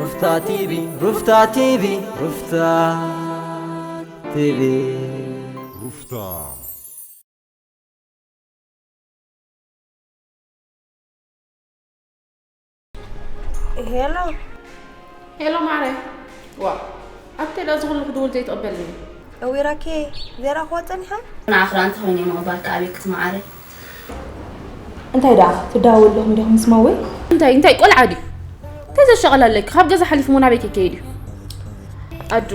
ሩፍታ ቲቪ፣ ሩፍታ ቲቪ፣ ሩፍታ ቲቪ። ሩፍታ። ሄሎ። ሄሎ ማረ። ዋ፣ ኣብቲ ዳ ዝኹሉ ክድውል ዘይትቕበልኒ? እዊራኬ፣ ዘይረኣኽዎ ጸኒሐ? ንኣኽራን ተኾይነ ምቕባልካ ኣበይ ክትመዓረ? እንታይ ደኣ ትደዋወሉ ኣለኹም ዲኹም ምስ ማወይ? እንታይ እንታይ ቆልዓ ድዩ? እንታይ ዘሻቕል ኣለኪ? ካብ ገዛ ሓሊፉ ሞ ናበይ ከይከይድ እዩ? ኣዱ፣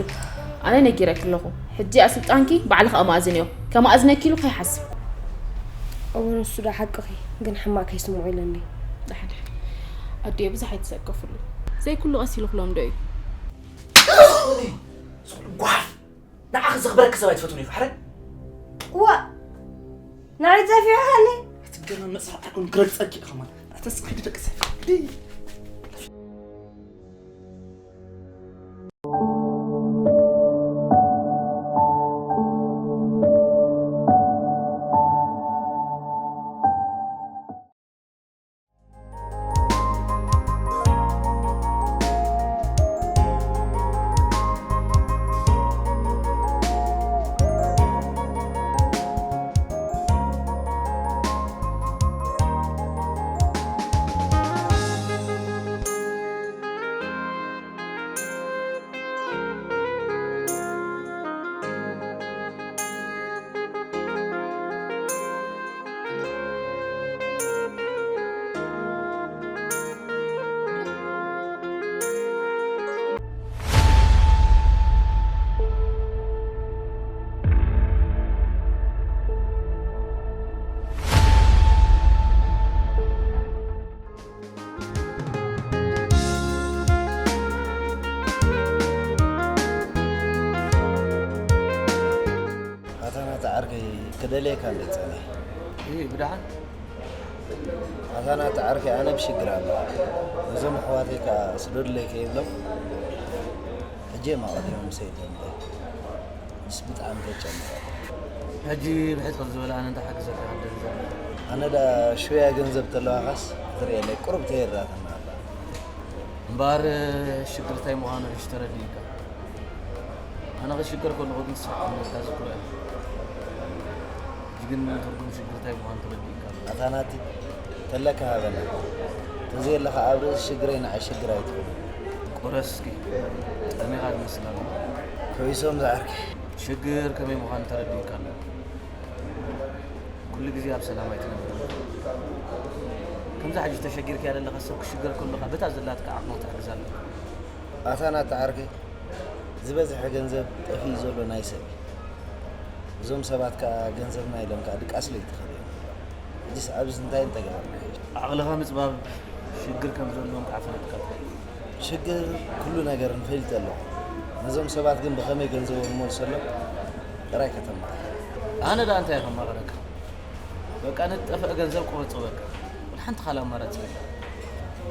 ኣነ ነጊረኪ ኣለኹ። ሕጂ እያ ስልጣንኪ፣ ባዕልኺ ኣማእዝንዮ። ከማእዝነኪ ኢሉ ከይሓስብ። እወ ንሱ ዶ ሓቅኺ፣ ግን ሕማቕ ከይስምዖ ኢለኒ። ዳሕዳሕ ኣዱየ ብዙሕ ኣይትሰከፍሉ። ዘይኩሉ ቀስ ኢሉ ክለምዶ እዩ። ጓል ንዓኺ ዘኽብረኪ ሰብ ኣይትፈትውን እዩ ፋሕረ። ዋ ናበይ ጸፊዑ ሃኒ? ትገርም መጽሓፍ ኣይኮን ክረግጸኪ ኢኻ ማለት ኣተስኺ ደቂ ሰብ ኣታ ናታ ዓርከይ ክደልየካ እንደ ጸኒሐ። እይ ብደሓን ኣታ ናታ ዓርከይ ኣነ ብሽግር ኣለኹ። ነዞም ኣሕዋተይ ከኣ ስደዱለይ ከይብሎም ሕጂ እዮም ኣቐዲሞም ሰይዶም። ምስ ብጣዕሚ ተጨኒቐ። ሕጂ ብሕጽር ዝበለ ኣነ እንታይ ሓግዘካ ክደሊ ዘለኹ? ኣነ ደኣ ሽውያ ገንዘብ ተለዋኻስ ክትርእየለይ ቁሩብ ተየራትና ኣላ። እምበኣር ሽግር እንታይ ምዃኑ ሕጂ ተረዲእካ። ኣነ ክሽገር ከለኹ ግን ስራሕ ክህልወካ ዝክሮ እየ። ሕጂ ግን ትርጉም ሽግር እንታይ ምዃኑ ተረዲእካ ኣሎ። ኣታ ናቲ፣ ተለካ ሃበና። ተዘየለኻ ኣብ ርእሲ ሽግረይ ንዓይ ሽግር ኣይትኹን። ቁረስ እስኪ፣ ጠሚኻ ትመስል ኣለኻ። ኮይሶም ዝዓርከይ። ሽግር ከመይ ምዃኑ ተረዲእካ ኣሎ። ኩሉ ግዜ ኣብ ሰላም ኣይትነብርን። ከምዛ ሕጂ ተሸጊርካያ ዘለኻ ሰብ ክሽገር ከሎ ኸኣ በታ ዘላትካ ዓቕሚ ክትሕግዛ ኣለካ። ኣታ ናታ ዓርከይ፣ ዝበዝሐ ገንዘብ ጠፊኡ ዘሎ ናይ ሰብ እዩ። እዞም ሰባት ከኣ ገንዘብና ኢሎም ከኣ ድቃስ ለይቲ ከርእዮም። ሕጂስ ኣብዚ እንታይ እንተገበርና ሕጂ? ዓቕልኻ ምጽባብ ሽግር ከም ዘለዎም ከኣ ፈለጥካ ትኸይድ። ሽግር ኩሉ ነገር ንፈልጥ ኣለኹ። ነዞም ሰባት ግን ብኸመይ ገንዘቦም ንመልሰሎም ጥራይ ከተማኽር። ኣነ ደኣ እንታይ ከማኽረካ? በቃ ንጠፍአ ገንዘብ ቁረጾ በቃ። ወላ ሓንቲ ካልእ ኣማራጺ የለን።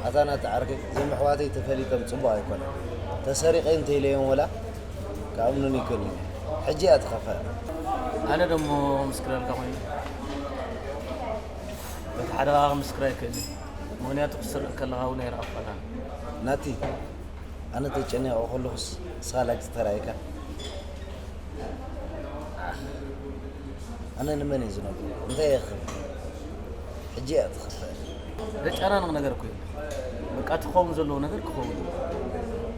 ኣታ ናቲ ዓርከይ፣ እዞም ኣሕዋተይ ተፈሊጦም ጽቡቕ ኣይኮነን። ተሰሪቐ እንተኢለዮም ወላ ክኣምኑኒ ኣይክእሉን እዮም። ሕጂ እያ ትኸፍእ። ኣነ ደሞ ምስክረልካ ኮይኑ በቲ ሓደ ከዓ ክምስክር ኣይክእልን። ምኽንያቱ ክትስረቕ ከለኻ እውን ኣይረኣኹኻን። ናቲ፣ ኣነ ተጨኒቐ ከለኹስ ንስኻ ላግጺ ተራእየካ? ኣነ ንመን እየ ዝነግሮ? እንታይ እየ ክብል? ሕጂ እያ ትኸፍእ። ዘጨናንቕ ነገር እኮ የለን። በቃ እቲ ክኸውን ዘለዎ ነገር ክኸውን እዩ።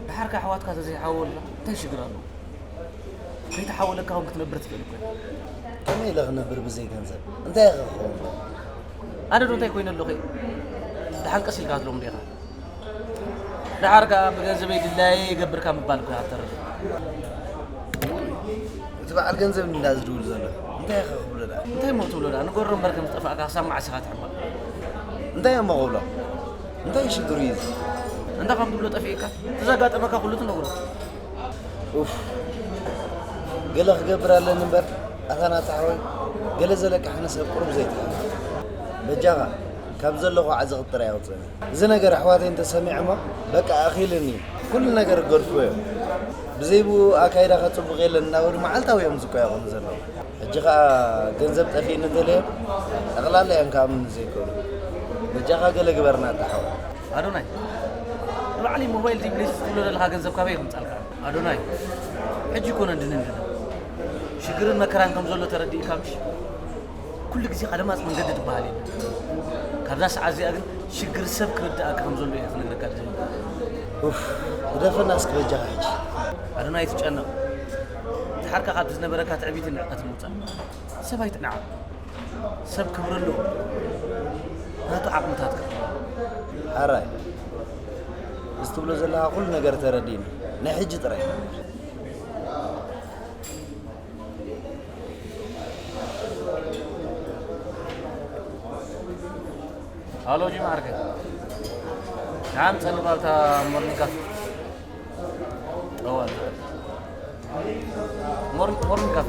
ደሓር ከ ኣሕዋትካ ተዘይሓወሉላ እንታይ ሽግር ኣለዎ? ከይተሓወለካ እውን ክትነብር ትኽእል እኮ ኢኻ። ከመይ ኢለ ክነብር ብዘይ ገንዘብ? እንታይ ኢኻ ክኸውን? ኣነ ዶ እንታይ ኮይነ ኣለኹ? ደሓን ቀስ ኢልካ ትሎም ዲኻ? ደሓር ከኣ ብገንዘበይ ድላየይ ይገብር ካብ ምባል እኮ ኢኻ ትተርፍ። እቲ በዓል ገንዘብ እንዳ ዝድውል ዘሎ እንታይ ኢኻ ክብሎ ደኣ? እንታይ እሞ ትብሎ ደኣ? ንገሮ እምበር ከም ዝጠፋእካ ክሳብ መዓስ ኢኻ ትሕመቕ? እንታይ እሞ ክብሎ? እንታይ ሽግሩ እዩ እዚ? እንዳ ከም ትብሎ ጠፊእካ? እቲ ዘጋጠመካ ኩሉ ትነግሮ። ኡፍ ገለ ክገብር ኣለኒ እምበር ኣታ ናታ ሓወይ ገለ ዘለቅሓኒ ሰብ ቁሩብ ዘይትሓምቕ በጃኻ ካብ ዘለኹ ዓዘቕቲ ጥራይ ኣውፅእኒ እዚ ነገር ኣሕዋተይ እንተሰሚዖሞ በቃ ኣኺሉኒ እዩ ኩሉ ነገር ክገድፍዎ እዮም ብዘይ ብኡ ኣካይዳኻ ፅቡቕ የለን እናበሉ መዓልታዊ እዮም ዝቆያቑኑ ዘለዉ ሕጂ ኸኣ ገንዘብ ጠፊእኒ እንተለዮም ጠቕላላ እዮም ክኣምኑኒ ዘይክእሉ በጃኻ ገለ ግበር ናታ ሓወይ። ኣዶናይ፣ ዶ ባዕለይ ሞባይል ዲፕሌስ ትብሎ ዘለኻ ገንዘብ ካበይ ከምጻልካ? ኣዶናይ፣ ሕጂ ኮነ እንድንድን ሽግርን መከራን ከም ዘሎ ተረዲእካ ምሽ? ኩሉ ግዜ ካለማጽ መንገዲ ትበሃል የለን። ካብዛ ሰዓት እዚኣ ግን ሽግር ሰብ ክርድኣካ ከም ዘሎ እየ ክነግረካ ደሊ። ኡፍ፣ ግደፈና እስኪ በጃኻ ሕጂ። ኣዶናይ፣ ትጨነቕ። ድሓርካ ካብቲ ዝነበረካ ትዕቢትን ንዕቀትን ምውጻእ። ሰብ ኣይትንዓቕ። ሰብ ክብሪ ኣለዎ። ናቱ ዓቕምታት ከ? ሓራይ፣ እዚ ትብሎ ዘለኻ ኩሉ ነገር ተረዲእኒ። ናይ ሕጂ ጥራይ። ሃሎ ጂም ዓርከይ፣ ንዓም ጸልባልታ ሞርኒንግ ካፌ ጠዋል ሞርኒንግ ሞርኒንግ ካፌ።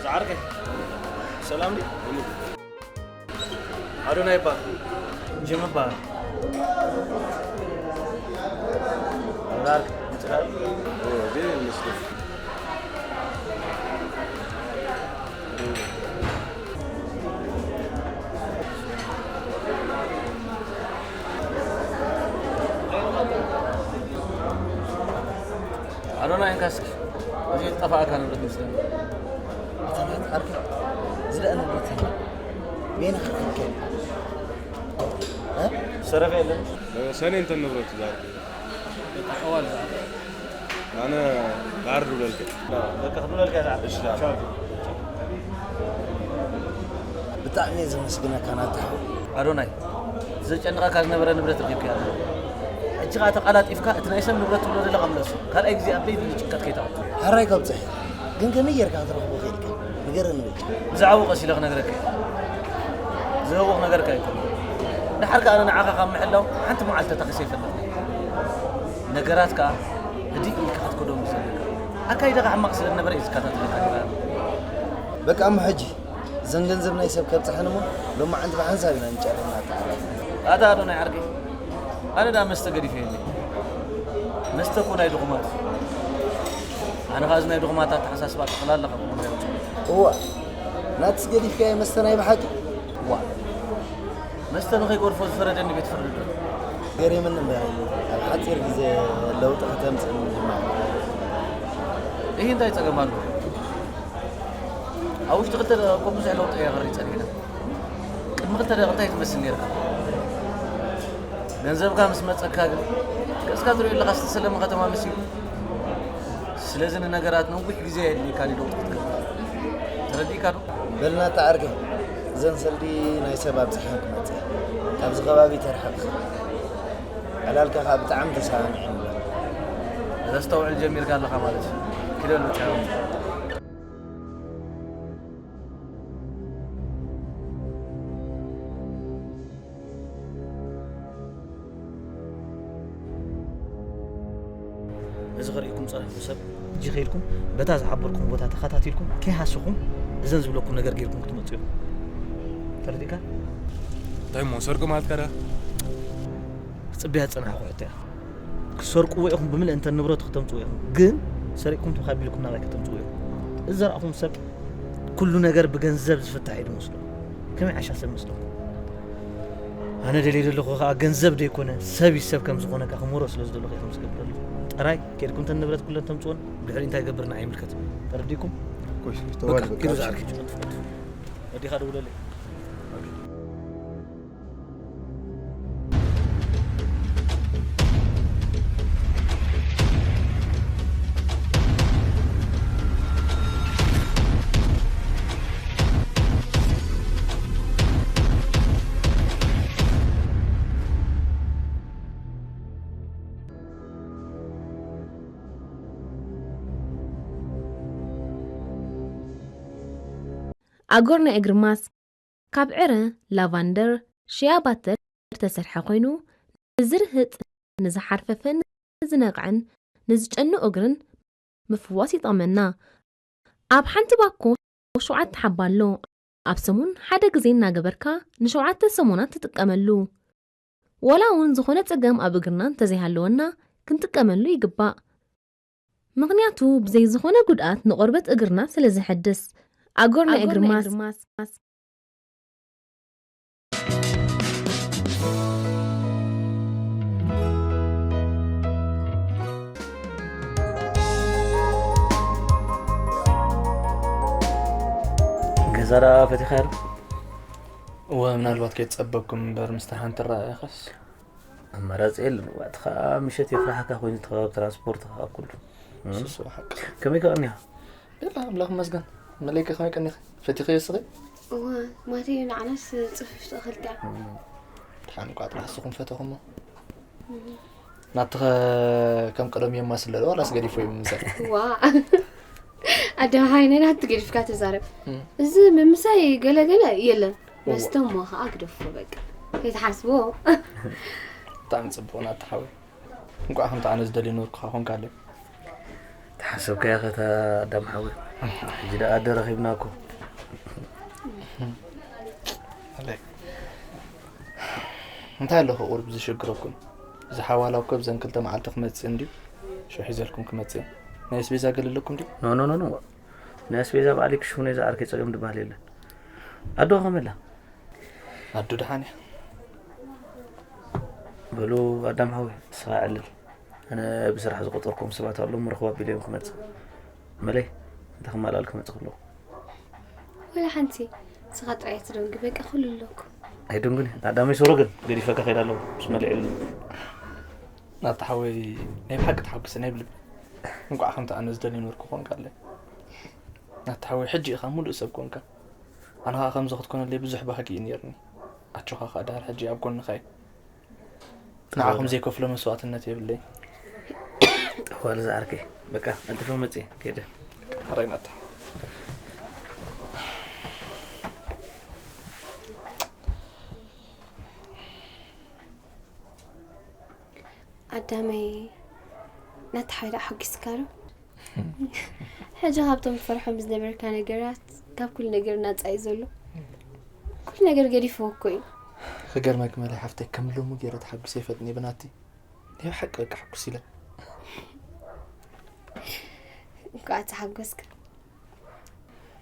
ዝዓርከይ ሰላም ድዩ? ኣዶናይ ይበሃል። ጅም ይበሃል። ኣምላክ ምጽራይ። ኣዶናይ እንካ እስኪ፣ እዚ ዝጠፋእካ ንብረት ምስለኒ። እታ ናት ዓርከይ ዝለኣነ ንብረት እያ። በይንኻ ክትከል። እ? ዝተረፈ የለን። ሰኔ እንተ ንብረቱ ዛርኩ በቃ ጠዋል ዝኣ ኣነ ዳር ድብለልከ በቃ ክብለልካ እየ ዝዓርከይ። እሺ፣ ዳር። ብጣዕሚ እየ ዘመስግነካ ናታ ሓው። ኣዶናይ፣ ዘጨንቐካ ዝነበረ ንብረት ረኺብካ ኣሎ። ሕጂ ኸዓ ተቓላጢፍካ እቲ ናይ ሰብ ንብረት ትብሎ ዘለኻ ምለሶ። ካልኣይ ግዜ ኣብ ደይ ድሊ ጭንቀት ከይተኣቱ። ሕራይ ከብፅሕ ግን ከመይ ጌርካ ክትረኽቦ ኽኢልካ? ንገረኒ በጃ። ብዛዕባኡ ቀስ ኢለ ክነግረካ እየ። ዝህቦ ክነገርካ ኣይኮን። ድሓር ከኣ ኣነ ንዓኻ ካብ ምሕላው ሓንቲ መዓልቲ ተታኺሰ ኣይፈልጥን። ነገራት ከኣ ህድእ ኢልካ ክትከዶም እዩ ዘለካ። ኣካይዳኻ ሕማቕ ስለ ዝነበረ እዩ ዝከታተለካ ነይረ። በቃ እሞ ሕጂ እዘን ገንዘብ ናይ ሰብ ከብፅሐን እሞ ሎማዓንቲ ብሓንሳብ ኢና ንጨርር እናተዓረፍና። ኣታ ኣዶናይ ዓርከይ፣ ኣነ ደኣ መስተ ገዲፈ የለ። መስተ እኮ ናይ ድኹማት እዩ። ኣነ ኸኣ እዚ ናይ ድኹማት ኣተሓሳስባ ጠቕላላ ካብ ኣእምሮይ ኣውፅኦ። እዋ፣ ናትስ ገዲፍካዮ መስተ ናይ ብሓቂ? እዋ፣ መስተ ንኸይገድፎ ዝፈረደኒ ቤት ፍርዲ ዶ? ገሪሙኒ እምበር፣ ኣብ ሓፂር ግዜ ለውጢ ከተምፅእ ምጅማር። እሂ፣ እንታይ ጸገም ኣሎ? ኣብ ውሽጢ ክልተ ደቂቕ እኮ ብዙሕ ለውጢ እየ ከርኢ ጸኒሕና። ቅድሚ ክልተ ደቂቕ እንታይ ትመስል ነይርካ? ገንዘብካ ምስ መጸካ ግን ገጽካ ትሪኦ ኣለኻ ዝተሰለመ ከተማ መሲሉ። ስለዚ ንነገራት ነዊሕ ግዜ ኣየድልየካን እዩ ለውጢ ክትገብር። ተረዲእካ ዶ? በል ናታ ዓርከይ፣ እዘን ሰልዲ ናይ ሰብ ኣብጽሐን ክመጽእ። ካብዚ ከባቢ ተርሓቕ። ዕላልካ ከኣ ብጣዕሚ ተሰማሚዑኒ ኣሎ። ከተስተውዕል ጀሚርካ ኣለኻ ማለት እዩ። ኪደሉ ቻው። እዚ ከርእየኩም ዝጸናሕኩ ሰብ ሕጂ ከይድኩም በታ ዝሓበርኩም ቦታ ተኸታቲልኩም ከይሃሰኹም እዘን ዝብለኩም ነገር ጌርኩም ክትመጹ ኢኹም። ተረዲእካ? እንታይ እሞ ሰርቂ ማለትካ ደኣ? ክጽበያ ዝጸናሕኩ ሕቶ እያ። ክሰርቅዎ ኢኹም ብምልእ እንተ ንብረቱ ክተምጽኡ ኢኹም። ግን ሰሪቕኩም ተኻቢልኩም ናባይ ከተምጽኡ ኢኹም። እዚ ዘረኣኹም ሰብ ኩሉ ነገር ብገንዘብ ዝፍታሕ እዩ ዝመስሎ። ከመይ ዓሻ ሰብ መስለኩም? ኣነ ደልየ ዘለኹ ከኣ ገንዘብ ደይኮነ ሰብ እዩ ሰብ ከም ዝኾነ ከኣ ክምህሮ ስለ ዝደለኹ እየ ከምዚ ዝገብረሉ። ጥራይ ኬድኩም ተን ንብረት ኩለን ተምጽኦን ብድሕሪ እንታይ ይገብር ንዓይ ይምልከት። ተረዲእኩም? ኮሽ በቃ ተዋል በቃ ኪዱ ዝዓርኪ ጭመት ፈቱ። ወዲኻ ደውለለይ። ኣጎር ናይ እግሪ ማስክ ካብ ዕረ፣ ላቫንደር፣ ሽያ ባተር ዝተሰርሐ ኮይኑ፣ ንዝርህጥ፣ ንዝሓርፈፈን ንዝነቕዐን ንዝጨኑ እግርን ምፍዋስ ይጠቕመና። ኣብ ሓንቲ ባኮ ሸውዓተ ሓባ ኣሎ። ኣብ ሰሙን ሓደ ግዜ እናገበርካ ንሸውዓተ ሰሙናት ትጥቀመሉ። ዋላ እውን ዝኾነ ጸገም ኣብ እግርና እንተዘይሃለወና ክንጥቀመሉ ይግባእ። ምኽንያቱ ብዘይ ዝኾነ ጉድኣት ንቆርበት እግርና ስለ ዘሐድስ። ኣጎር ናይ እግሪ ማስ። ገዛ ደኣ ፈቲኻ ዶ? እወ፣ ምናልባት ከይትጸበኩም እምበር ምስታ ሓንቲ ረኣያኻስ። ኣማራጺ የለን። እዋ፣ እቲ ኸኣ ምሸት የፍርሓካ ኮይኑ፣ እቲ ከባቢ ትራንስፖርት ኸኣ ኩሉ። እሱስ እዋ ሓቂ። ከመይ ከ ቀኒኻ? የላ፣ ኣምላኽ ይመስገን። መለይከ ከመይ ቀኒኺ? ፈቲኸዮ እስኺ? እዋ፣ ማተይ ንዓናስ ጽፉፍ ተኸልካ። ደሓን እኳ ጥራሕ እስኹም ፈተኹሞ። ናትኸ ከም ቀደም የማስል ዶ ዋላስ ገዲፎ ይምምሳል? ዋ። ኣደባባይ ናይ ናቱ ገዲፍካ ተዛረብ። እም። እዚ ምምሳይ ገለገለ የለን። እዋ። መስተሞ ኸኣ ግደፎ በቃ። ከይትሓስቦ። ብጣዕሚ ጽቡቕ ናቲ ሓወይ። እንቋዕ ከምቲ ኣነ ዝደልዮ ነበርኩኻ ኮንካለይ። ተሓሰብካያ ኸታ ኣዳም ሓወይ። ሕጂ ደኣ ኣደ ረኺብና እኮ። ኣለይ። እንታይ ኣለኹ ቁሩብ ዝሽግረኩም? እዚ ሓዋላ እኮ ብዘን ክልተ መዓልቲ ክመጽእ እንድዩ። ሽሕ ሒዘልኩም ክመጽእ። ናይ ኣስቤዛ ገለ ኣለኩም ድዩ? ኖ፣ ኖ፣ ኖ፣ ኖ። ናይ ኣስቤዛ ባዕለይ ክሽፍኖ እየ ዝዓርከይ፣ ጸገም ዝበሃል የለን። ኣዶ ከመይ ኣላ? ኣዱ ደሓን እያ። በሉ ኣዳም ሓወይ፣ ንስኻ ኣዕልል። ኣነ ብስራሕ ዝቆጸርኩም ሰባት ኣለዉ፣ ምርኽባ ኣቢለ እዮም ክመጽእ። መለይ፣ እንታይ ክመላል ክመጽእ ከለኹ? ወላ ሓንቲ፣ ንስኻ ጥራይ ኣይትደንጉ፣ በቃ ኩሉ ኣለኩ። ኣይደንጉን እየ። ንኣዳመይ ሶሮ ግን ገዲፈካ ከይደ ኣለኹ፣ ምስ መሊዕሉ። ናታ ሓወይ፣ ናይ ብሓቂ ተሓጒሰ፣ ናይ ብልቢ። እንቋዕ ከምቲ ኣነ ዝደልዮ ነበርኩ ኮንካለይ። ናታ ሓወይ፣ ሕጂ ኢኻ ሙሉእ ሰብ ኮንካ። ኣነ ኸኣ ከምዚ ክትኮነለይ ብዙሕ ባህጊ እዩ ነይርኒ። ኣጆኻ ኸኣ ድሓር ሕጂ ኣብ ጎንኻ እየ። ንዓኹም ዘይከፍሎ መስዋእትነት የብለይን። ጠዋሊ ዝዓርከይ፣ በቃ ቀልጢፈ መጽየ ከይደ። ሕራይ ናታ። ኣዳመይ፣ ናታ ሓወይ ደኣ ሓጒስካ ዶ? ሕጂ ካብቶም ትፈርሖም ዝነበርካ ነገራት፣ ካብ ኩሉ ነገር ናጻ እዩ ዘሎ። ኩሉ ነገር ገዲፍዎ እኮ እዩ። ክገርመኪ መለይ ሓፍተይ፣ ከም ሎሚ ገይረ ተሓጒሰ ኣይፈልጥን እየ ብናቲ። ናይ ብሓቂ በቃ ሕጉስ ኢለ። እንኳዕ ተሓጎስካ።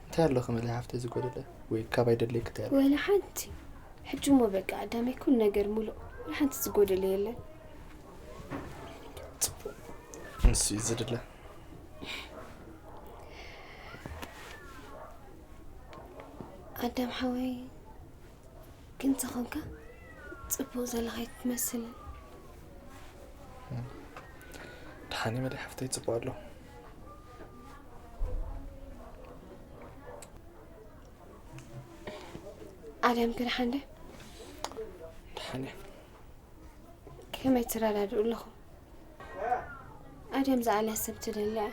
እንታይ ኣሎ ከመለይ ሓፍተይ ዝጎደለ ወይ ካባይ ደለይኪ እንታይ ኣሎ? ወላ ሓንቲ። ሕጂ እሞ በቃ ኣዳመይ ኩሉ ነገር ሙሉእ፣ ወላ ሓንቲ ዝጎደለ የለን። ጽቡቕ። ንሱ እዩ ዝድለ። ኣዳም ሓወይ ግን ተኾንካ ጽቡቕ ዘለኻ ኣይትመስልን። ደሓን እየ መለይ ሓፍተይ፣ ጽቡቕ ኣለኹ። ኣዳም ግን ሓንደ ደሓን እየ። ከመይ ትረዳድኡ ኣለኹም? ኣደም ዝኣልያ ሰብ ትደሊ እያ።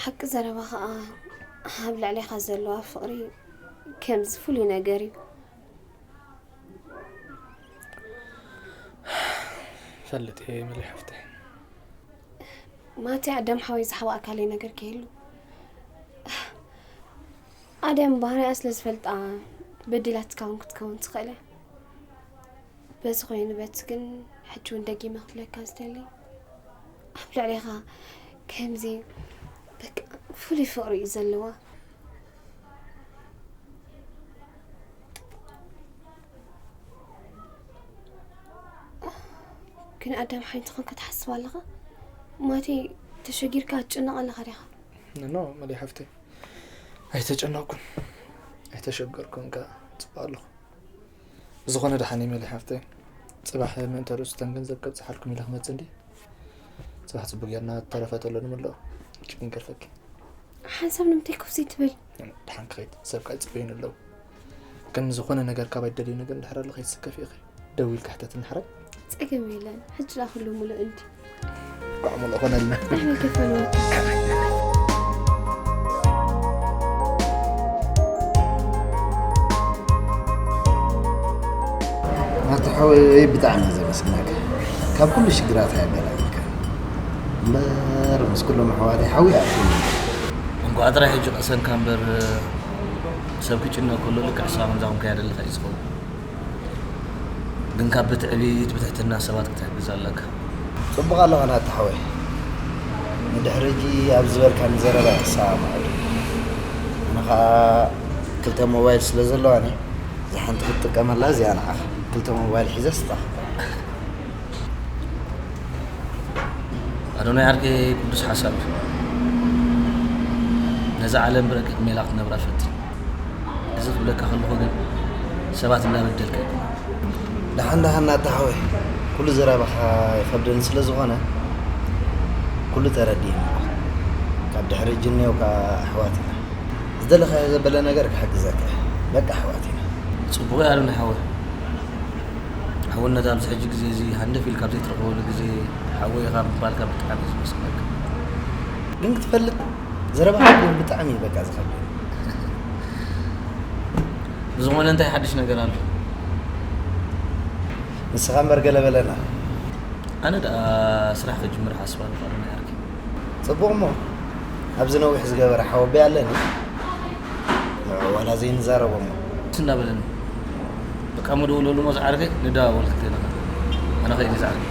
ሓቂ ዘረባ ኸኣ ኣብ ልዕሌኻ ዘለዋ ፍቕሪ ከምዚ ፍሉይ ነገር እዩ። ፈልጥ እየ መለይ ሓፍተይ። ማቲ ኣደም ሓወይ ዝሓወኣካለይ ነገር ከይህሉ ኣደም ባህርያ ስለ ዝፈልጣ በዲላትካ እውን ክትከውን ትኽእል እያ። በዚ ኮይኑ በቲ ግን ሕጂ እውን ደጊመ ክብለካ ዝደሊ ኣብ ልዕሌኻ ከምዚ በቃ ፍሉይ ፍቕሪ እዩ ዘለዋ። ግን ኣዳም ሓይንቲ ኸም ክትሓስብ ኣለኻ ማቲ ተሸጊርካ ትጭነቕ ኣለኻ ዲኻ? ኖ መለይ ሓፍተይ ኣይተጨነቕኩን ኣይተሸገርኩን ከ ጽቡቕ ኣለኹ። ብዝኾነ ደሓን እየ መለይ ሓፍተይ። ጽባሕ ምእንተ ርእሱ እተን ገንዘብ ከብጽሓልኩም ኢለ ክመጽእ እንድየ። ጽባሕ ጽቡቕ ጌርና ተረፈ ተሎ ንምልኦ። ጭንገርፈኪ። ሓንሳብ ንምንታይ ኮፍ ዘይትብል? ደሓን ክኸይድ ሰብ ከኣ ይጽበዩኒ ኣለዉ። ግን ዝኾነ ነገር ካባይ ትደልዩ ነገር እንድሕር ኣሎ ከይትስከፊ ኢኺ። ደዊልኪ ሕተትኒ ሕራይ። ጸገም የለን። ሕጂ ደኣ ኩሉ ምሉእ እንዲ። እንኳዕ ምሉእ ኾነልና። ኣሕመድ ከፈለወካ። ኣቶ ሓወይ ብጣዕሚ እየ ዘመስግነካ። ካብ ኩሉ ሽግራት እያ ኣገላጊልካ። እምበር ምስ ኩሎም ኣሕዋተይ ሓዊ ኣትኒ። እንኳዕ ጥራይ ሕጂ ቀሰንካ እምበር ሰብ ክጭነቕ ከሎ ልክዕ ንስኻ ከምዛ ኮንካያ ዘለኻ እዩ ዝኸውን። ግን ካብ ብትዕቢት ብትሕትና ሰባት ክትሕግዝ ኣለካ። ጽቡቕ ኣለኻ ናቲ ሓወይ። ንድሕሪ ሕጂ ኣብ ዝበልካኒ ዘረባ ይሰማማዕ። ኣነ ኸኣ ክልተ ሞባይል ስለ ዘለዋኒ፣ እዛ ሓንቲ ክትጥቀመላ እዚኣ ንዓኻ። ክልተ ሞባይል ሒዘ ስጣ። ኣዶናይ ዓርከይ ቅዱስ ሓሳብ እዩ። ነዛ ዓለም ብረቂቕ ሜላ ክትነብራ ፈትን። እዚ ክብለካ ከለኹ ግን ሰባት እንዳበደልካ ኣይኮነን። ደሓን ደሓን ናቲ ሓወይ፣ ኩሉ ዘረባኻ ይኸብደኒ ስለ ዝኾነ ኩሉ ተረዲእኒ። ካብ ድሕሪ ሕጂ እንየው ከኣ ኣሕዋት ኢና። ዝደለኻዮ ዘበለ ነገር ክሕግዘካ እየ። በቃ ኣሕዋት ኢና። ጽቡቕ እዩ ኣዶናይ ሓወይ። ሓውነት ኣብዚ ሕጂ ግዜ እዚ ሃንደፍ ኢልካ ኣብ ዘይትረኽበሉ ግዜ ሓወይ ኢኻ ምባልካ ብጣዕሚ እዩ ዝመስለካ። ግን ክትፈልጥ ዘረባኻ ግን ብጣዕሚ እዩ በቃ ዝኸብድ። ብዝኾነ እንታይ ሓድሽ ነገር ኣሎ? ንስኻ እምበር ገለ በለና። ኣነ ደኣ ስራሕ ክጅምር ሓስብ ኣለኹ ኣዶናይ ዓርከይ። ጽቡቕ እሞ ኣብዚ ነዊሕ ዝገበረ ሓወቦይ ኣለኒ። ንዑ ዋላ ዘይንዛረቦ እሞ። ደስ እንዳበለኒ። በቃ እሞ ደውለሉ እሞ ዝዓርከይ ንደዋወል ክልቴና። ኣነ ኸይደ ዝዓርከይ።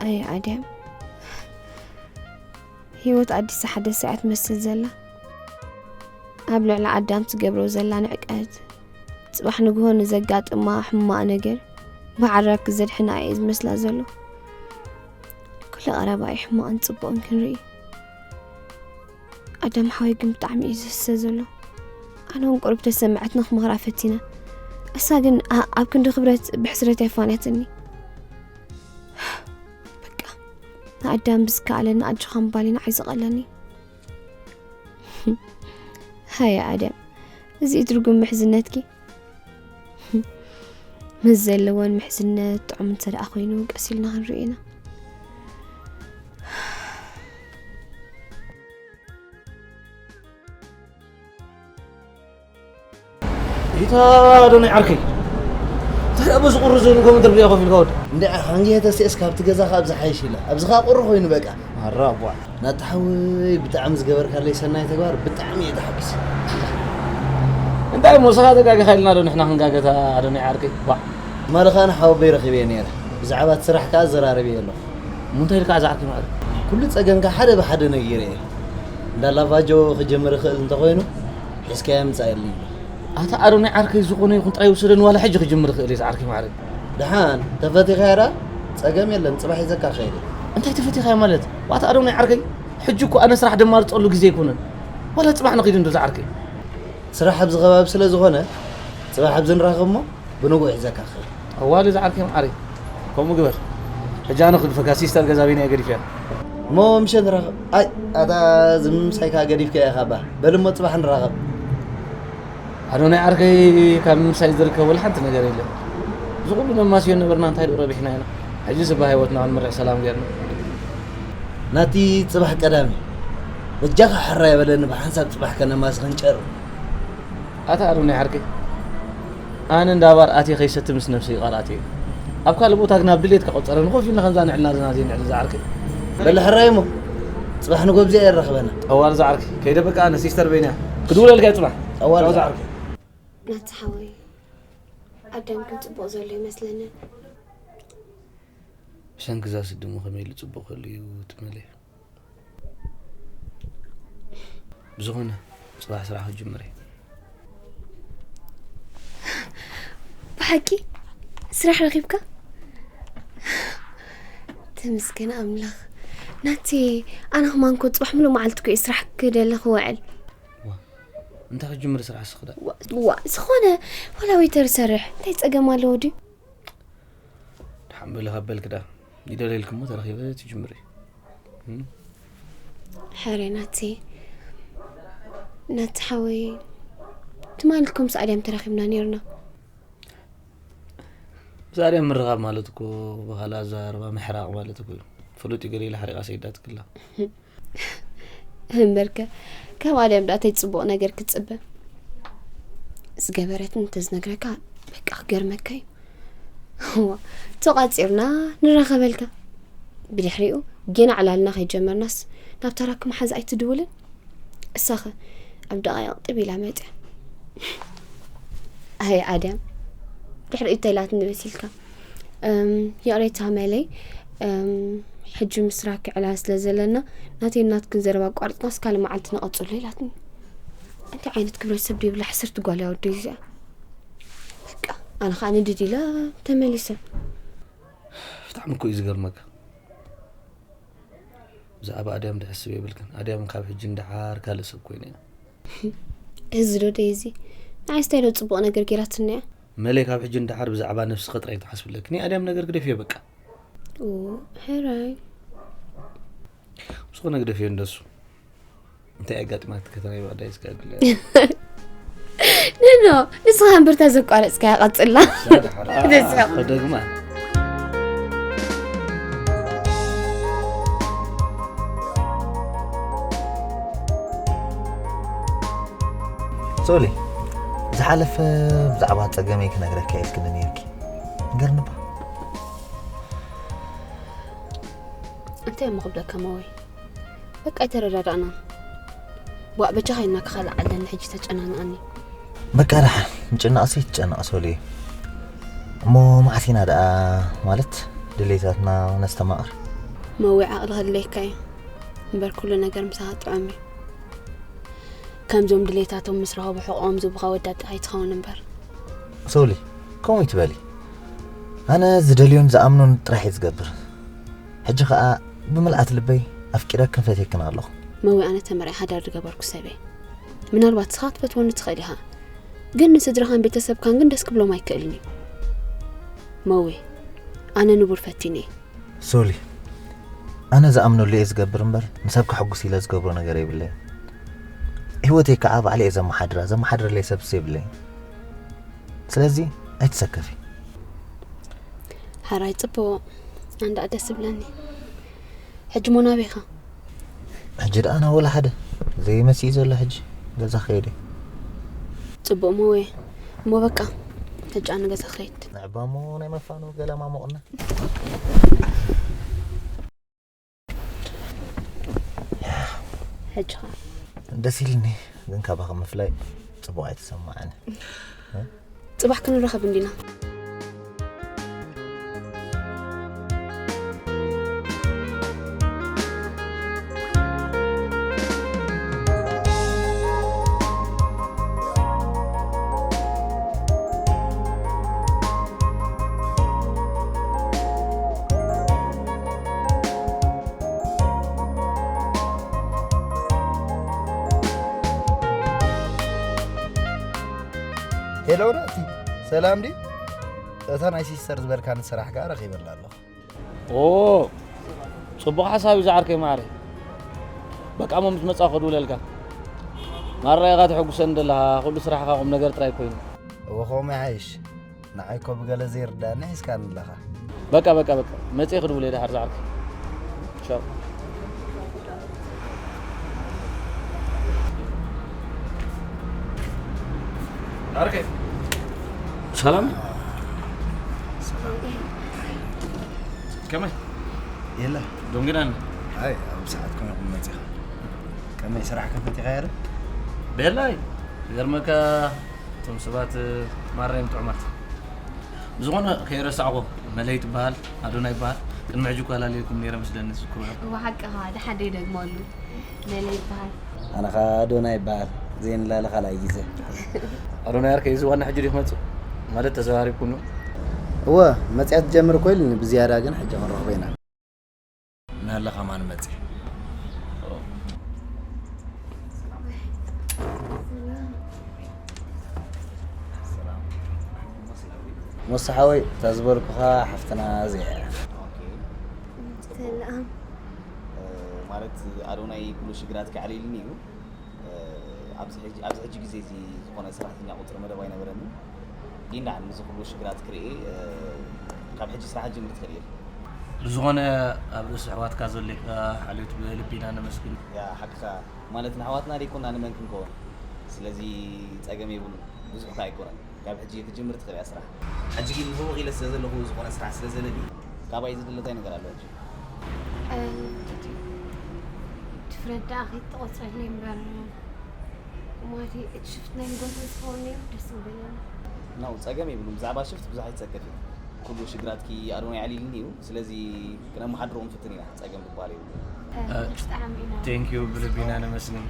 ኣየ ኣድያም፣ ህይወት ኣዲስ ሓደስቲ እያ ትመስል ዘላ። ኣብ ልዕሊ ኣዳም ትገብሮ ዘላ ንዕቀት፣ ጽባሕ ንግሆ ንዘጋጥማ ሕማቕ ነገር ብዓራግ ክዘድሕና እየ ዝመስላ ዘሎ። ኩሉ ቀረባ እዩ ሕማቕን ጽቡቕን ክንርኢ። ኣዳም ሓወይ ግን ብጣዕሚ እዩ ዝህሰ ዘሎ። ኣነ እውን ቁሩብ ተሰምዐትና ክመኽራ ፈቲነ። እሳ ግን ኣ-፣ ኣብ ክንዲ ክብረት ብሕስረት ኣይፋነትኒ። በቃ ንኣዳም ብዝከኣለ ንኣጆኻ ምባል እዩ ንዓይ ዝቐለኒ። ሃየ ኣዳም፣ እዚ እዩ ትርጉም ምሕዝነትኪ። ምስ ዘለወን ምሕዝነት ጥዑም እንተ ደኣ ኮይኑ ቀስ ኢልና ክንርኢ ኢና። ኢታ ኣዶናይ ዓርከይ፣ እንታይ ደኣ በዚ ቁሪ እዚ ንጎ ምድሪ ብያ ኮፍ ኢልካ ወዲ? እንድዒ፣ ካንጌ ተስኤስ ካብቲ ገዛ ካብ ዝሓይሽ ኢለ። ኣብዚ ኸኣ ቁሪ ኮይኑ በቃ። ኣራ ቧዕ። ናቲ ሓወይ ብጣዕሚ ዝገበርካለይ ሰናይ ተግባር ብጣዕሚ እየ ተሓጒሰ። እንታይ እሞ ንስኻ ተጋጊኻ ኢልና ዶ ንሕና ክንጋገታ ኣዶናይ ዓርከይ? ቧዕ። ትማሊ ኸኣ ንሓወቦይ ረኺበዮ ነይረ። ብዛዕባ እቲ ስራሕ ከኣ ኣዘራርበዮ ኣለኹ። እሞ እንታይ ኢልካ እዛ ዓርከይ ማዕረ? ኩሉ ጸገምካ ሓደ ብሓደ ነጊረዮ። እንዳ ላቫጆ ክጅምር ይኽእል እንተኾይኑ ሒዝካዮ ምጻእ የድልይ ኣሎ። ኣታ ኣዶናይ ዓርከይ ዝኾነ ይኹን ጥራይ ውሰደኒ ዋላ ሕጂ ክጅምር ይኽእል እየ ዝዓርከይ ማዕረ። ደሓን ተፈቲኻያ ደኣ ጸገም የለን፣ ጽባሕ ሒዘካ ክኸይድ እየ። እንታይ ተፈቲኻያ ማለት? ዋታ ኣዶናይ ዓርከይ ሕጂ እኮ ኣነ ስራሕ ደማርጸሉ ግዜ ኣይኮነን። ዋላ ጽባሕ ንኺድ እንዶ ዝዓርከይ። ስራሕ ኣብዚ ከባቢ ስለ ዝኾነ ጽባሕ ኣብዚ ንራኸብ እሞ ብንጉዕ ሒዘካ ክኸይድ። ኣዋሊ ዝዓርከይ ማዓረይ ከምኡ ግበር። ሕጂ ኣነ ክግድፈካ ሲስተር ገዛ በይና እየ ገዲፈያ። እሞ ምሸት ንራኸብ። ኣይ ኣታ ዝምምሳይ ከኣ ገዲፍካያ ኢኻ ባ። በል እሞ ጽባሕ ንራኸብ። ኣዶናይ ዓርከይ ካብ ምምሳይ ዝርከብ ወላ ሓንቲ ነገር የለን። እዚ ኩሉ ነማስዮ ነበርና እንታይ ደኣ ረቢሕና ኢና። ሕጂ ስባ ህይወትና ክንምርሕ ሰላም ጌርና። ናቲ ጽባሕ ቀዳሚ በጃኻ ሕራይ በለኒ ብሓንሳብ ጽባሕ ከነማሲ ክንጨር። ኣታ ኣዶናይ ዓርከይ ኣነ እንዳ ባር ኣትየ ከይሰቲ ምስ ነብሰይ ቃል ኣትየ። ኣብ ካልእ ቦታ ግን ኣብ ድሌትካ ቆጸረኒ ኮፍ ኢልና ከምዛ ንዕልና ዘለና ዘይንዕል ዝዓርከይ። በል ሕራይ እሞ ጽባሕ ንጎብዚኣ የራኽበና። ጠዋር ዝዓርከይ ከይደ በቃ ኣነ ሲስተር በይንያ ክድውለልካ እየ ጽባሕ። ጠዋር ቻው ዝዓርከይ። ናቲ ሓወይ ኣዳም ግን ጽቡቕ ዘሎ ይመስለኒ። ብሰንኪ እዛ ስዲ እሞ ከመይ ኢሉ ጽቡቕ ክህሉ እዩ ትመለ። ብዝኾነ ጽባሕ ስራሕ ክጅምር እየ። ብሓቂ ስራሕ ረኺብካ? ተመስገን ኣምላኽ። ናቲ ኣነ ከማን እኮ ጽባሕ ምሉእ መዓልቲ እኮ እየ ስራሕ ክደሊ ክውዕል። ዋ፣ እንታይ ክጅምር ስራሕ ስኽዳ? ዋ፣ ዋ፣ ዝኾነ ዋላ ዌይተር ሰርሕ እንታይ ጸገም ኣለዎ ድዩ? ደሓን በሊ ካብ በልኪ ደኣ ይደለይልኪ እሞ ተረኺበ ትጅምሪ። እም? ሕረ ናቲ፣ ናቲ ሓወይ፣ ትማሊ እኮ ምስ ኣድያም ተራኺብና ነይርና። ምስ ኣድያም ምርኻብ ማለት እኮ ብኻልእ ኣዘራርባ ምሕራቕ ማለት እኮ እዩ። ፍሉጥ እዩ፣ ገለ ኢላ ሓሪቓ ሰይዳትክላ። እምበርከ፣ ካብ ኣድያም ደኣ እንታይ ጽቡቕ ነገር ክትጽበ? ዝገበረትን እንተዝነግረካ በቃ ክገርመካ እዩ። እዋ፣ ተቋጺርና ንራኸበልካ። ብድሕሪኡ ጌና ዕላልና ከይጀመርናስ ናብታ ራኪ መሓዛ ኣይትድውልን? እሳኸ ኣብ ደቓይቕ ጥብ ኢላ መጽያ። ኣይ ኣድያም፣ ድሕሪኡ እንታይ ኢላትኒ መሲልካ? እም፣ ይቕሬታ መለይ፣ እም፣ ሕጂ ምስ ራኪ ዕላል ስለ ዘለና ናተይን ናትክን ዘረባ ኣቋሪጽናስ ካልእ መዓልቲ ንቐጽሎ ኢላትኒ። እንታይ ዓይነት ክብረት ሰብ ዘይብላ ሕስርቲ ጓል እያ ወደይ እዚኣ። በቃ፣ ኣነ ኸኣ ንድድ ኢለ ተመሊሰ። ብጣዕሚ እኮ እዩ ዝገርመካ። ብዛዕባ ኣድያም ድሕስብ የብልክን። ኣድያም ካብ ሕጂ ንደሓር ካልእ ሰብ ኮይነ እያ። እዚ ዶ ደይ እዚ ንዓይ ስታይ ዶ ጽቡቕ ነገር ጌራትኒ እያ? መለይ ካብ ሕጂ ንደሓር ብዛዕባ ነብስኺ ጥራይ ትሓስቢ ኣለኪ። ናይ ኣድያም ነገር ግደፍዮ በቃ። ኦ፣ ሕራይ። ምስኹ ነግደፍዮ እንደሱ። እንታይ ኣጋጢማት ከተና ይባዳ ይስጋግለ። ንኖ፣ ንስኻ እምብርታ ዘቋረጽካ ቀጽላ። ደስ ይብል። ከደግማ። ሶሊ፣ ዝሓለፈ ብዛዕባ ጸገመይ ክነግረካ ኢልክኒ ነይርኪ። ንገርኒ እባ። እንታይ እሞ ክብለካ መወይ? በቃ ኣይተረዳዳእናን። ቧእ በጃኻ ኢልና ክኻላዕ ኣለኒ ሕጂ ተጨናንኣኒ። በቃ ደሓን ምጭናቕሲ ትጨናቕ ሶሊ። እሞ መዓስ ኢና ደኣ ማለት ድሌታትና ነስተማቕር? መወይ ዓቕሊ ከድለየካ እዩ እምበር ኩሉ ነገር ምሳኻ ጥዑም እዩ። ከምዞም ድሌታቶም ምስ ረኸቡ ሕቖኦም ዝቡኻ ወዳት ጥራይ ትኸውን እምበር። ሶሊ ከምኡ ይትበሊ። ኣነ ዝደልዮን ዝኣምኖን ጥራሕ እየ ዝገብር። ሕጂ ኸኣ ብምልኣት ልበይ ኣፍቂረክን ፈትየክን ኣለኹ። መዊ ኣነ ተመርዒ ሓዳር ዝገበርኩ ሰብ እየ። ምናልባት ንስኻ ክትፈትወኒ ትኽእል ኢኻ፣ ግን ንስድራኻን ቤተሰብካን ግን ደስ ክብሎም ኣይክእልን እዩ። መዊ ኣነ ንቡር ፈቲነ እየ። ሶሊ ኣነ ዝኣምነሉ እየ ዝገብር እምበር ንሰብ ከሐጉስ ኢለ ዝገብሮ ነገር የብለይን። ህይወተይ ከዓ ባዕለ እየ ዘመሓድራ፣ ዘመሓድረለይ ሰብስ የብለይን። ስለዚ ኣይትሰከፊ። ሕራይ ጽቡቕ ኣንዳ ደስ ዝብለኒ። ሕጂ ሞ ናበይ ኢኻ? ሕጂ ደኣ ናብ ወላ ሓደ ዘይመሲ እዩ ዘሎ። ሕጂ ገዛ ክኸይድ እየ። ጽቡቕ መወየ። እሞ በቃ ሕጂ ኣነ ገዛ ክኸይድ። ንዕባ እሞ ናይ መፋኑ ገለ ማሞቕና። ሕጂ ኸ? ደስ ኢልኒ፣ ግን ካባኺ ምፍላይ ጽቡቕ ኣይተሰማዓኒ። ጽባሕ ክንራኸብ እንዲና። ሄሎ ናቲ፣ ሰላም ድዩ? እታ ናይ ሲስተር ዝበልካኒ ስራሕ ከኣ ረኺበላ ኣለኹ። ኦ፣ ጽቡቕ ሓሳብ እዩ ዝዓርከይ ማዕረይ። በቃ እሞ ምስ መጻኹ ክድውለልካ። ማራ ኢኻ ተሐጉሰኒ ዘለኻ፣ ኩሉ ስራሕኻ ቁም ነገር ጥራይ ኮይኑ። እወ፣ ከምኡ ይሓይሽ። ንዓይ እኮ ብገለ ዘይርዳእኒ ሒዝካኒ ኣለኻ። በቃ፣ በቃ፣ በቃ። መጺኤ ክድውል እየ ደሓር ዝዓርከይ። ቻው። ዓርከይ። ሰላም? ከመይ? የለ። ደንጊናኒ። ኣይ፣ ኣብ ሰዓትኩም ኢኹም መጺኻ። ከመይ ስራሕ ከፈቲኻ ያረ? ቤላይ። ይገርመካ፣ እቶም ሰባት ማራ እዮም ጥዑማት። ብዝኾነ ከይረሳዕኹ፣ መለይ ትበሃል፣ ኣዶና ይበሃል። ቅድሚ ሕጂ እኳ ላለየኩም ነይረ መስለኒ፣ ዝክሩ። እወ፣ ሓቅኻ፣ ደሓደ ይደግመሉ። መለይ ይበሃል። ኣነ ኸኣ ኣዶና ይበሃል። ዘይንላለ ካልኣይ ግዜ። ኣዶና ያርከ፣ እዚ ዋና ሕጂ ድዩ ክመጽእ? ማለት ተዘራሪብኩም ነው? እወ፣ መጽያ ትጀምር እኮ ኢሉኒ፣ ብዝያዳ ግን ሕጂ ክንረኽቦ ኢና። እናሃለኻ ማን መጽእ? ሞሳ ሓወይ፣ እታ ዝበልኩኻ ሓፍትና እዚኣ እያ። ሰላም። ማለት ኣዶናይ ኩሉ ሽግራት ከዕልልኒ እዩ። ኣብዚ ሕጂ ኣብዚ ሕጂ ግዜ እዚ ዝኾነ ሰራሕተኛ ቁጽሪ መደብ ኣይነበረንን። ግን ደኣ ነዚ ኩሉ ሽግራት ክርኢ ካብ ሕጂ ስራሕ ጅምር ትኽእል እየ። ብዝኾነ ኣብ ርእሲ ኣሕዋትካ ዘሎካ ሓልዮት ብልቢ ኢና ነመስግን። ያ ሓቅኻ ማለት ንኣሕዋትና ደይኮና ንመን ክንከውን። ስለዚ ጸገም የብሉን። ብዙሕ ከኣ ኣይኮነን። ካብ ሕጂ ክትጅምር ትኽእል እያ ስራሕ። ሕጂ ግን ንህውኽ ኢለ ስለ ዘለኹ ዝኾነ ስራሕ ስለ ዘለኒ። ካባይ ዝድለ እንታይ ነገር ኣሎ ሕጂ? ትፍረድ ደኣ ከይትቆፅረለይ እምበር ማቲ እቲ ሽፍት ናይ ንጎት ዝኸውን ነይሩ ደስ ምበለኒ። ናው ጸገም የብሉን። ብዛዕባ ሽፍት ብዙሕ ኣይትጸገፊ። ኩሉ ሽግራትኪ ኣዶናይ ኣዕሊልኒ እዩ። ስለዚ ክነመሓድሮ ንፍትን ኢና። ጸገም ዝበሃል የብሉን። ብጣዕሚ ኢና ቴንኪዩ ብልቢና ነመስግን።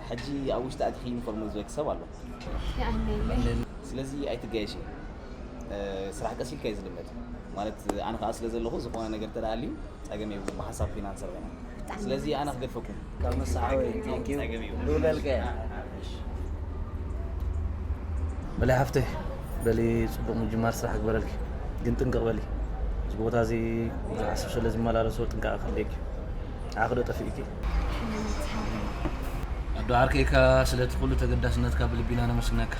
ሕጂ ኣብ ውሽጢ ኣቲኺ ዩኒፎርም ዝወክ ሰብ ኣሎ። ይኣነለይ ስለዚ ኣይትጋየሺ። ስራሕ ቀስ ኢልካ እዩ ዝልመድ። ማለት ኣነ ከዓ ስለ ዘለኹ ዝኾነ ነገር ተደኣልዩ ጸገም የብሉን። ብሓንሳብ ፊናንሰር ኮይና ስለዚ ኣነ ክገድፈኩም። ካብ መሳሓዊ ቴንኪዩ ልውለልከ። በሊ ሓፍተይ በሊ ፅቡቕ ምጅማር ስራሕ ግበረልኪ፣ ግን ጥንቅቕ በሊ። እዚ ቦታ እዚ ብዙሓት ሰብ ስለ ዝመላለሶ ጥንቃቐ ከድልየኪ። ንዓኺ ዶ ጠፊእኪ? ኣዶ ዓርከይካ ስለቲ ኩሉ ተገዳስነትካ ብልቢና ነመስግነካ።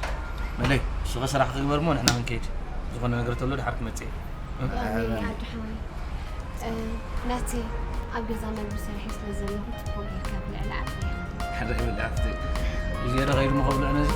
መለይ ንስኸ ስራሕ ክግበር እሞ ንሕና ክንከይድ። ዝኾነ ነገር ተሎ ድሓር ክመፅእ እየ። ኣሜን ኣዶ ሓወይ። ናቲ ኣብ ገዛ መግቢ ሰሪሐ ስለ ዘለኹ ጽቡቕ ጌርካ ብልዕ ንዓቢ ኢኻ። ሕርቕ ይብል ሓፍተይ። እዚኦ ዶ ከይዱ ምኸብልዕ ነዚ?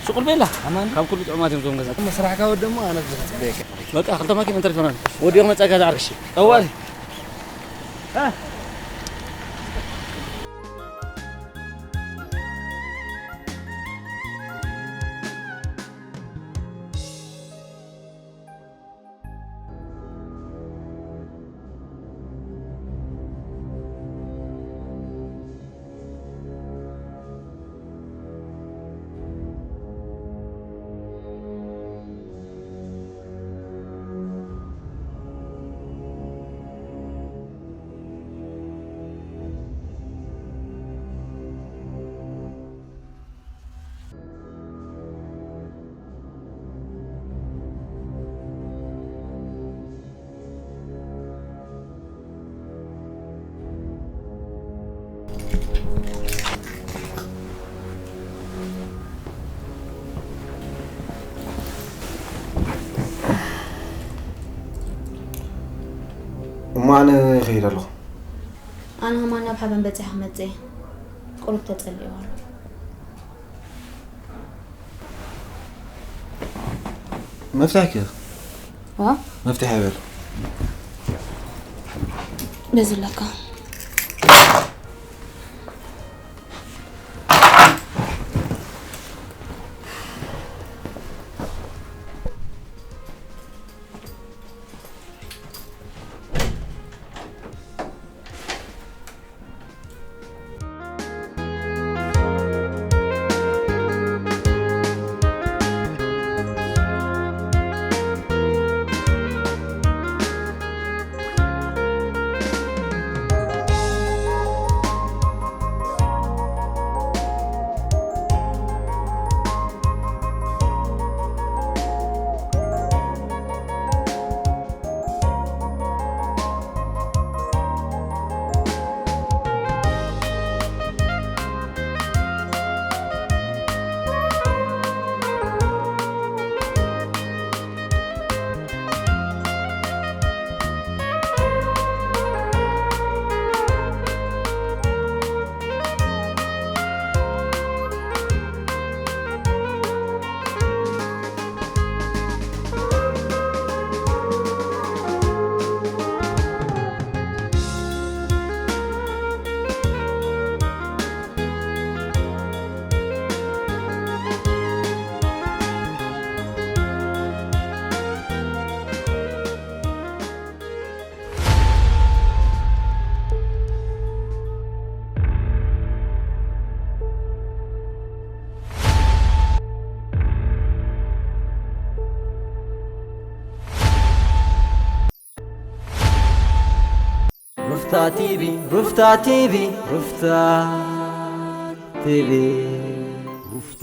ሱቁል ቤላ ካብ ኩሉ ጥዑማት እዮም እዞም ገዛ። ስራሕካ ወደሞ ኣነ ዝፅበየካ። በቃ ክልተ ማኪና እንተሪፈና ወዲኦም መፃእካ ዝዓርክሽ ጠዋል እሞ ኣነ ይኸይድ ኣለኹ። ኣነ ከማን ናብ ሓበን በፂሐ ክመፅእ እየ። ቁሩብ ተፀሊእዋ ኣሎ። መፍትሒ ከ? ዋ? መፍትሒ ኣይበል። ነዚ ኣለካ። ሩፍታ ቲቪ፣ ሩፍታ ቲቪ፣ ሩፍታ ቲቪ። ሩፍታ